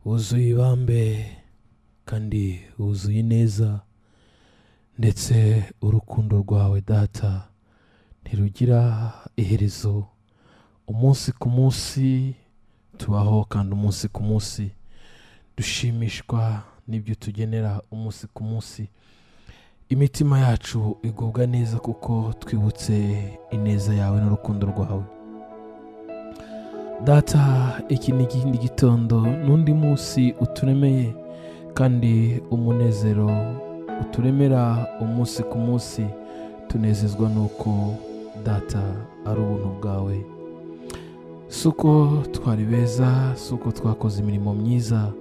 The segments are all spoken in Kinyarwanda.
Wuzuye ibambe kandi wuzuye ineza, ndetse urukundo rwawe Data ntirugira iherezo. Umunsi ku munsi tubaho, kandi umunsi ku munsi dushimishwa n'ibyo tugenera. Umunsi ku munsi imitima yacu igubwa neza kuko twibutse ineza yawe n'urukundo rwawe. Data, iki ni ikindi gitondo n'undi munsi uturemeye, kandi umunezero uturemera umunsi ku munsi, tunezezwa n'uko Data ari ubuntu bwawe. Si uko twari beza, si uko twakoze imirimo myiza,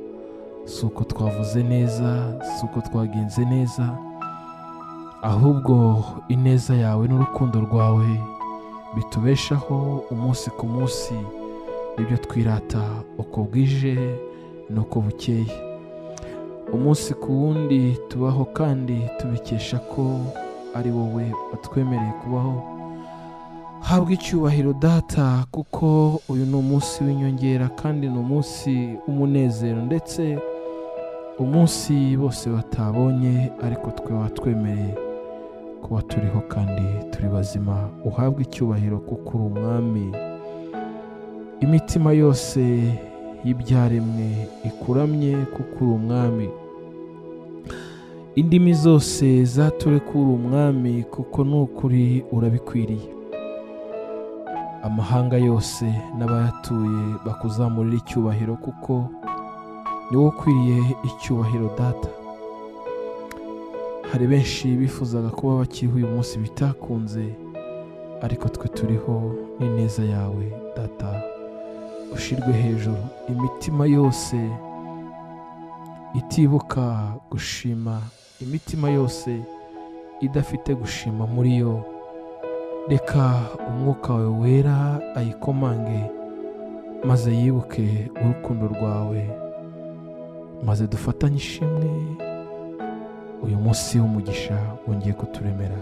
si uko twavuze neza, si uko twagenze neza, ahubwo ineza yawe n'urukundo rwawe bitubeshaho umunsi ku munsi. Nibyo twirata uko bwije n'uko bukeye. Umunsi ku wundi tubaho kandi tubikesha ko ari wowe watwemereye kubaho. Habwa icyubahiro Data, kuko uyu ni umunsi w'inyongera kandi ni umunsi w'umunezero, ndetse umunsi bose batabonye ariko twe watwemereye kuba turiho kandi turi bazima. Uhabwe icyubahiro kuko uri umwami. Imitima yose y'ibyaremwe ikuramye kuko uri umwami. Indimi zose zature ko uri umwami, kuko ni ukuri urabikwiriye. Amahanga yose n'abayatuye bakuzamurira icyubahiro, kuko ni wowe ukwiriye icyubahiro Data. Hari benshi bifuzaga kuba bakiriho uyu munsi bitakunze, ariko twe turiho n'ineza yawe Data. Ushirwe hejuru. Imitima yose itibuka gushima, imitima yose idafite gushima muri yo, reka umwuka wawe wera ayikomange, maze yibuke urukundo rwawe, maze dufatanye ishimwe. Uyu munsi w'umugisha wongeye kuturemera.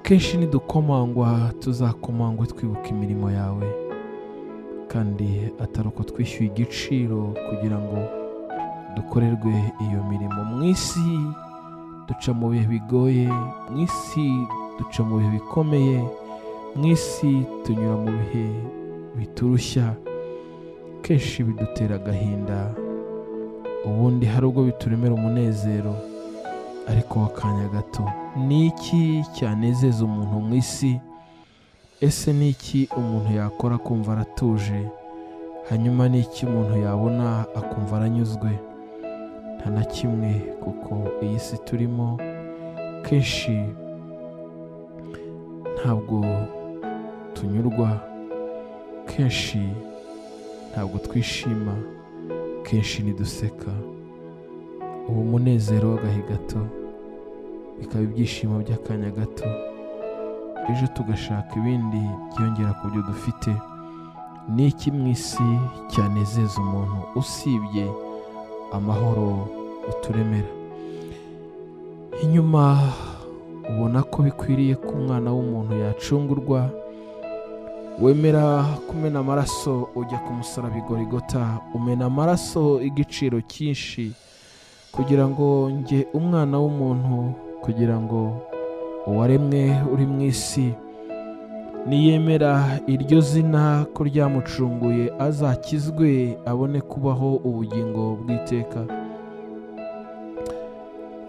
Kenshi nidukomangwa, tuzakomangwe twibuka imirimo yawe, kandi atari uko twishyuye igiciro kugira ngo dukorerwe iyo mirimo. Mu isi duca mu bihe bigoye, mu isi duca mu bihe bikomeye, mu isi tunyura mu bihe biturushya, kenshi bidutera agahinda, ubundi hari ubwo bituremera umunezero ariko w'akanya gato. Ni iki cyanezeza umuntu mu isi? Ese ni iki umuntu yakora akumva aratuje? Hanyuma ni iki umuntu yabona akumva aranyuzwe? Nta na kimwe, kuko iyi si turimo kenshi ntabwo tunyurwa, kenshi ntabwo twishima, kenshi ntiduseka. Ubu umunezero w'agahe gato bikaba ibyishimo by'akanya gato, ejo tugashaka ibindi byiyongera ku byo dufite. Ni iki mu isi cyanezeza umuntu usibye amahoro uturemera? Inyuma ubona ko bikwiriye ko umwana w'umuntu yacungurwa, wemera kumena amaraso ujya ku musaraba i Gorigota, umena amaraso igiciro cyinshi kugira ngo njye umwana w'umuntu, kugira ngo uwaremwe uri mu isi niyemera iryo zina ko ryamucunguye azakizwe, abone kubaho ubugingo bw'iteka.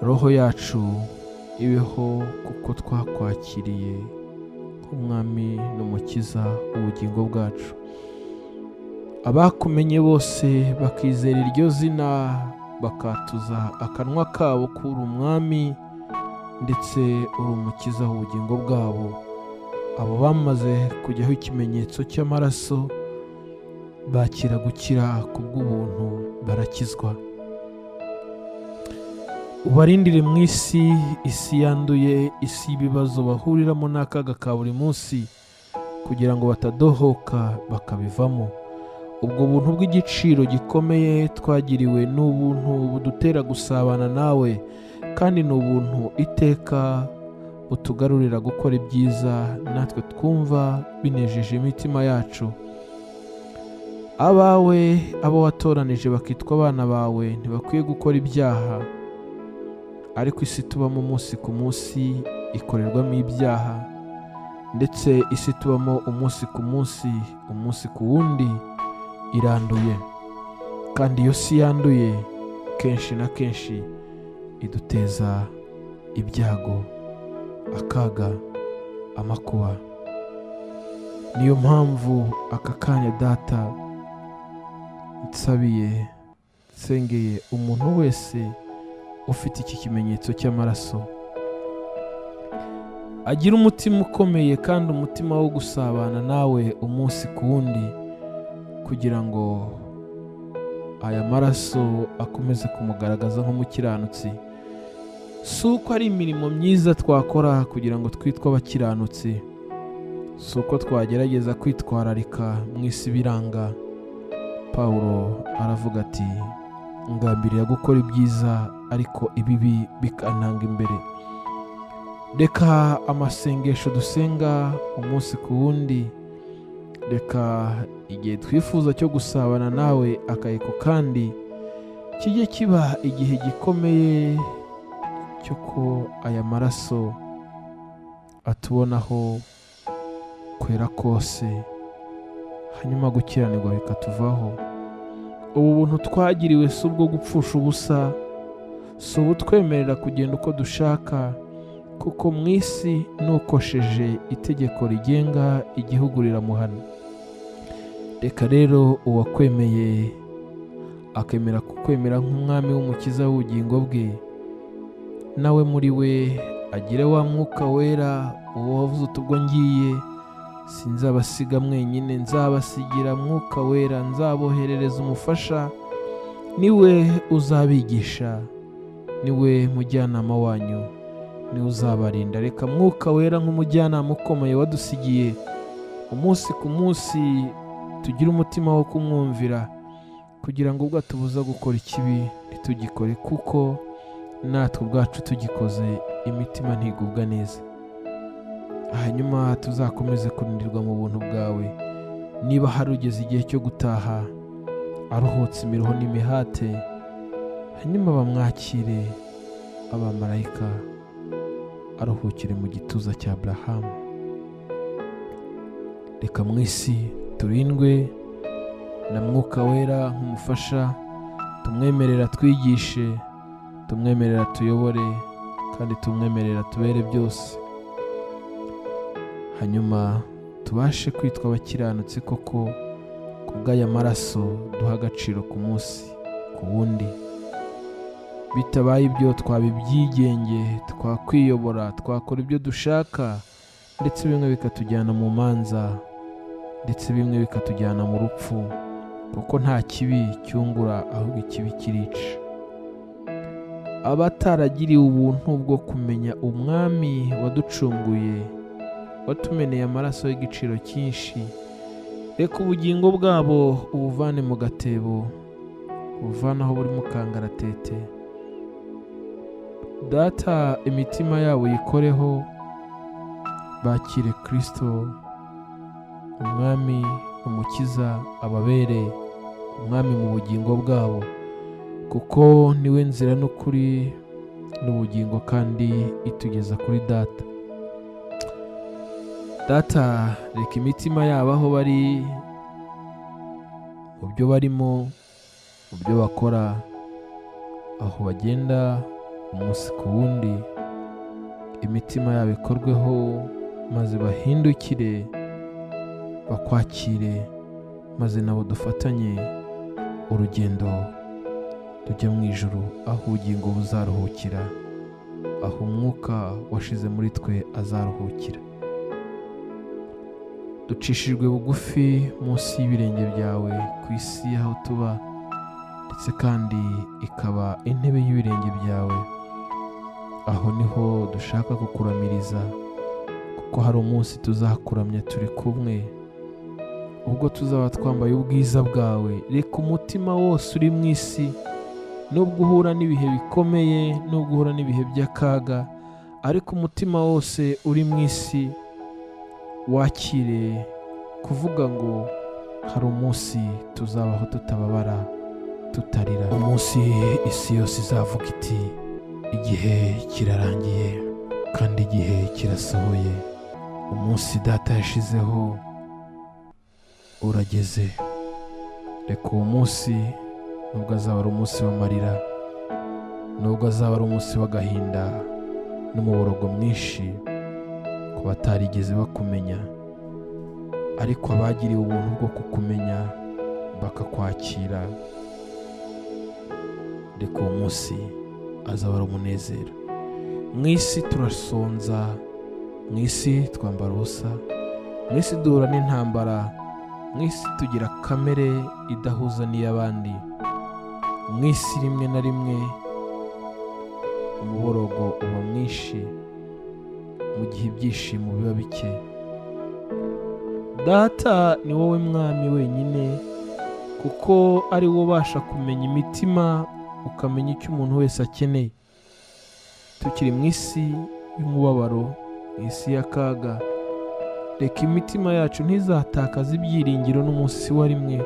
Roho yacu ibeho kuko twakwakiriye nk'umwami n'umukiza ubugingo bwacu. Abakumenye bose bakizera iryo zina, bakatuza akanwa kabo ko uri umwami ndetse uri umukiza w'ubugingo bwabo. Abo bamaze kujyaho ikimenyetso cy'amaraso bakira gukira kubw'ubuntu, barakizwa. Ubarindire mu isi, isi yanduye, isi y'ibibazo bahuriramo n'akaga ka buri munsi, kugira ngo batadohoka bakabivamo. Ubwo buntu bw'igiciro gikomeye twagiriwe ni ubuntu budutera gusabana nawe, kandi ni ubuntu iteka butugarurira gukora ibyiza natwe twumva binejeje imitima yacu. Abawe, abo watoranije bakitwa abana bawe, ntibakwiye gukora ibyaha, ariko isi tubamo umunsi ku munsi ikorerwamo ibyaha, ndetse isi tubamo umunsi ku munsi, umunsi ku wundi iranduye, kandi iyo si yanduye kenshi na kenshi iduteza ibyago, akaga, amakuba. Niyo mpamvu aka kanya Data nsabiye, nsengeye umuntu wese ufite iki kimenyetso cy'amaraso, agira umutima ukomeye kandi umutima wo gusabana nawe umunsi ku wundi, kugira ngo aya maraso akomeze kumugaragaza nk'umukiranutsi. Si uko ari imirimo myiza twakora kugira ngo twitwe abakiranutsi, si uko twagerageza kwitwararika mu isi biranga. Pawulo aravuga ati ngambirira gukora ibyiza ariko ibibi bikantanga imbere. Reka amasengesho dusenga umunsi ku wundi, reka igihe twifuza cyo gusabana nawe akayiko kandi kijye kiba igihe gikomeye cyo ko aya maraso atubonaho kwera kose, hanyuma gukiranirwa bikatuvaho. Ubu buntu twagiriwe si ubwo gupfusha ubusa, si ubutwemerera kugenda uko dushaka, kuko mu isi n'ukosheje itegeko rigenga igihugu riramuhana. Reka rero uwakwemeye akemera kukwemera nk'umwami w'umukiza w'ubugingo bwe, nawe muri we agire wa mwuka wera, uwo wavuze uti ubwo ngiye sinzabasiga mwenyine, nzabasigira mwuka wera, nzaboherereza umufasha, niwe uzabigisha, niwe mujyanama wanyu, niwe uzabarinda. Reka mwuka wera nk'umujyanama ukomeye wadusigiye, umunsi ku munsi tugire umutima wo kumwumvira, kugira ngo ubwo atubuza gukora ikibi ntitugikore, kuko natwe ubwacu tugikoze imitima ntigubwa neza. Hanyuma tuzakomeze kurindirwa mu buntu bwawe. Niba hari ugeze igihe cyo gutaha aruhutse imiruho n'imihate, hanyuma bamwakire abamarayika, aruhukire mu gituza cya Aburahamu. Reka mu isi turindwe na mwuka wera nk'umufasha, tumwemerera twigishe, tumwemerera tuyobore, kandi tumwemerera tubere byose, hanyuma tubashe kwitwa abakiranutsi koko kubw'aya maraso duha agaciro ku munsi ku wundi. Bitabaye ibyo twaba ibyigenge, twakwiyobora, twakora ibyo dushaka, ndetse bimwe bikatujyana mu manza, ndetse bimwe bikatujyana mu rupfu, kuko nta kibi cyungura ahubwo ikibi kirica. Abataragiriwe ubuntu bwo kumenya umwami waducunguye, watumeneye amaraso y'igiciro cyinshi, reka ubugingo bwabo ubuvane mu gatebo, ubuvane aho buri mu kangaratete. Data, imitima yabo yikoreho, bakire Kristo umwami umukiza, ababere umwami mu bugingo bwabo, kuko niwe nzira n'ukuri n'ubugingo, kandi itugeza kuri Data. Data, reka imitima yabo aho bari, mu byo barimo, mu byo bakora, aho bagenda umunsi ku wundi, imitima yabo ikorweho, maze bahindukire bakwakire, maze nabo dufatanye urugendo tujya mu ijuru, aho ubugingo buzaruhukira, aho umwuka washize muri twe azaruhukira. Ducishijwe bugufi munsi y'ibirenge byawe ku isi aho tuba, ndetse kandi ikaba intebe y'ibirenge byawe. Aho niho dushaka kukuramiriza, kuko hari umunsi tuzakuramya turi kumwe, ubwo tuzaba twambaye ubwiza bwawe. Reka umutima wose uri mu isi, nubwo uhura n'ibihe bikomeye, nubwo uhura n'ibihe by'akaga, ariko umutima wose uri mu isi wakire kuvuga ngo Hari umunsi tuzabaho tutababara, tutarira, umunsi isi yose izavuga iti igihe kirarangiye kandi igihe kirasohoye. Umunsi data yashizeho urageze. Reka uwo munsi, nubwo azaba ari umunsi w'amarira, nubwo azaba ari umunsi w'agahinda n'umuborogo mwinshi ku batarigeze bakumenya, ariko abagiriwe ubuntu bwo kukumenya bakakwakira, reka uwo munsi azaba ari umunezero. Mu isi turasonza, mu isi twambara ubusa, mu isi duhura n'intambara, mu isi tugira kamere idahuza n'iy'abandi, mu isi rimwe na rimwe umuborogo uba mwinshi mu gihe ibyishimo biba bike. Data, ni wowe mwami wenyine, kuko ari wowe ubasha kumenya imitima, ukamenya icyo umuntu wese akeneye. Tukiri mu isi y'umubabaro, mu isi y'akaga, reka imitima yacu ntizatakaze ibyiringiro n'umunsi wa rimwe.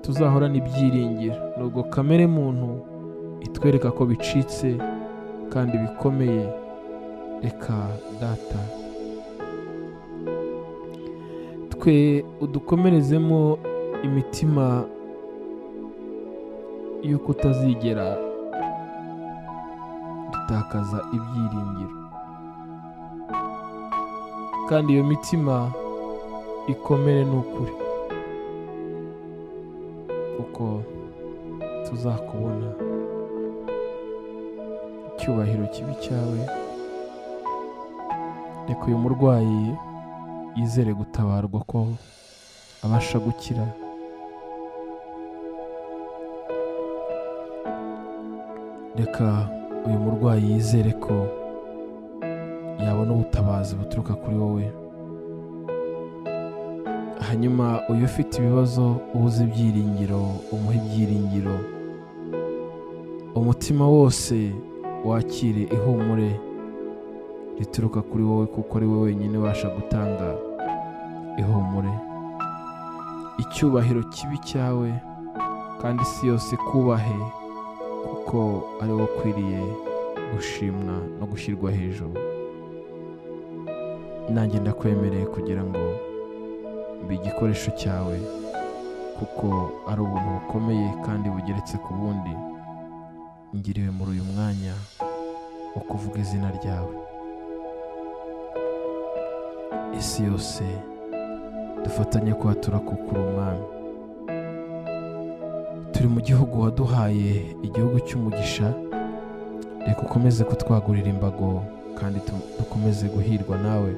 Tuzahorana ibyiringiro, nubwo kamere muntu itwereka ko bicitse kandi bikomeye. Reka data twe udukomerezemo imitima y'uko utazigera dutakaza ibyiringiro, kandi iyo mitima ikomere n'ukuri, kuko tuzakubona. Icyubahiro kibi cyawe. Reka uyu murwayi yizere gutabarwa ko abasha gukira. Reka uyu murwayi yizere ko yabona ubutabazi buturuka kuri wowe. Hanyuma uyu ufite ibibazo ubuze ibyiringiro, umuhe ibyiringiro. Umutima wose wakire ihumure rituruka kuri wowe, kuko ari wowe wenyine ubasha gutanga ihumure. Icyubahiro kibi cyawe, kandi isi yose kubahe, kuko ari wowe ukwiriye gushimwa no gushyirwa hejuru. Nanjye ndakwemereye kugira ngo mbe igikoresho cyawe, kuko ari ubuntu bukomeye kandi bugeretse ku bundi ngiriwe muri uyu mwanya wo kuvuga izina ryawe. Isi yose dufatanye kwatura kuko uri umwami. Turi mu gihugu waduhaye, igihugu cy'umugisha. Reka ukomeze kutwagurira imbago kandi dukomeze guhirwa nawe,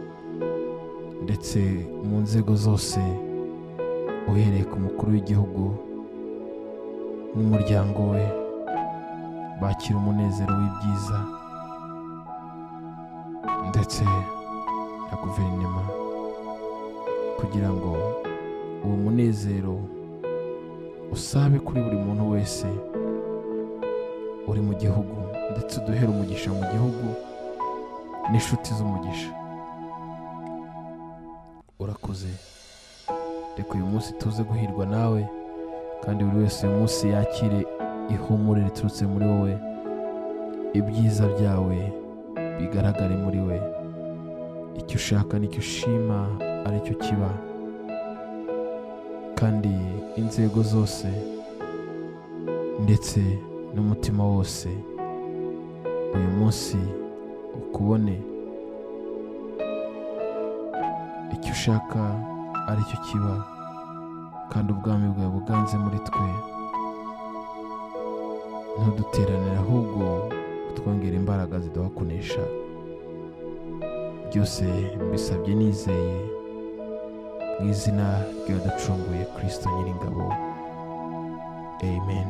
ndetse mu nzego zose, uhereye ku mukuru w'igihugu n'umuryango we, bakira umunezero w'ibyiza, ndetse na guverinoma, kugira ngo uwo munezero usabe kuri buri muntu wese uri mu gihugu, ndetse uduhere umugisha mu gihugu n'inshuti z'umugisha. Urakoze. Reka uyu munsi tuze guhirwa nawe, kandi buri wese uyu munsi yakire ihumure riturutse muri wowe, ibyiza byawe bigaragare muri we. Icyo ushaka n'icyo ushima aricyo kiba, kandi inzego zose ndetse n'umutima wose uyu munsi ukubone. Icyo ushaka aricyo kiba, kandi ubwami bwawe buganze muri twe. Ntuduteranire, ahubwo utwongere imbaraga ziduha kunesha. Byose mbisabye nizeye mu izina ry'uwaducunguye Kristo Nyiringabo. Amen.